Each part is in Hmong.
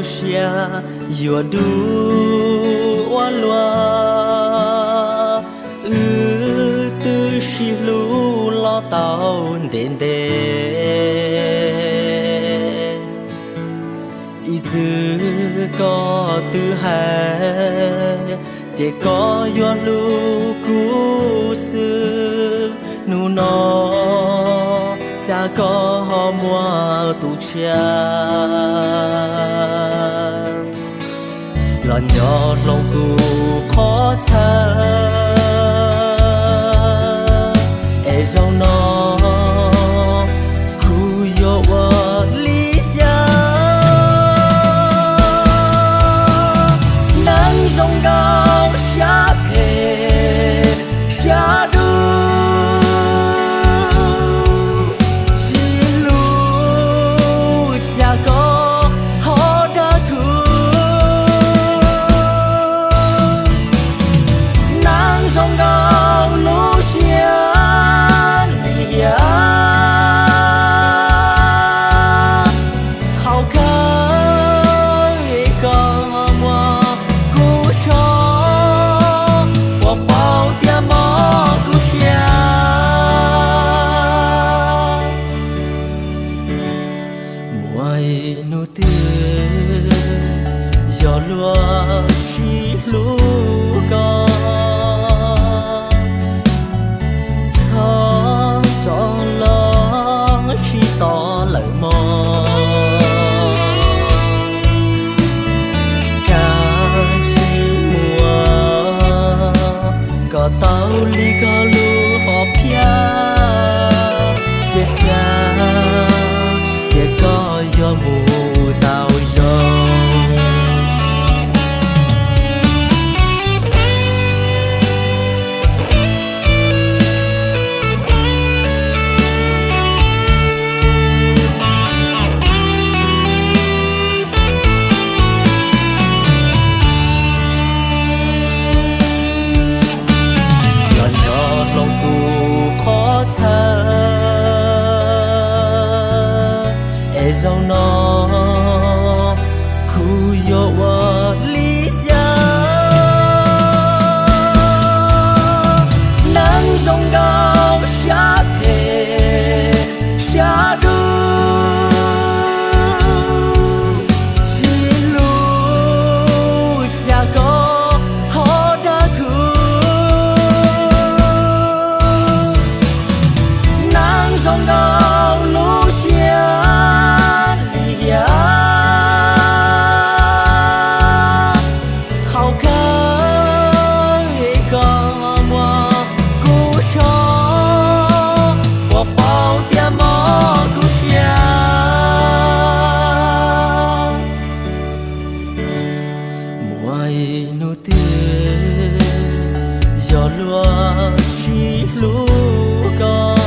siab yuav dub ua luaj, wb twb sib hlub los tau ntev ntev. Ib txwm koj twb hais tias koj yuav hlub kuv xwb, hnub no cas koj ho muaj tus tshiab los nyob hloov kuv qhov txhawj. Es zaum no kuv yuav ua li cas? Neeg zoo nkauj siab phem siab dub, sib hlub cas koj ho dag kuv. Neeg zoo nkauj lub siab lim hiam, thaum kawg koj muab kuv tso, puas paub tias mob kuv siab. Muaj ib hnub twg yog luag tsis hlub koj, txhob rov los sib tos lawm mog. Kab sib muag, kom tau li koj lub hom phiaj, cia siab tias koj yuav mus tau zoo. Los nyob hloov kuv qhov txhawj, es zaum no kuv yuav ua li cas? Neeg zoo nkauj siab phem siab dub, sib hlub cas koj ho dag kuv. Neeg zoo nkauj lub siab lim hiam, thaum kawg koj muab kuv tso, puas paub tias mob kuv siab. Muaj ib hnub twg yog luag tsis hlub koj,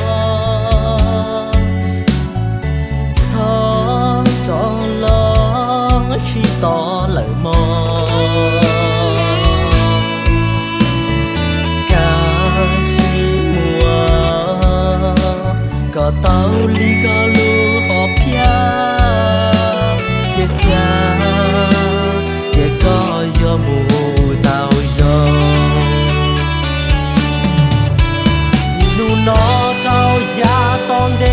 txhob rov los sib tos lawm mog. Kab sib muag, kom tau li koj lub hom phiaj, cia siab tias koj yuav mus tau zoo. Txij hnub no rau yav tom ntej,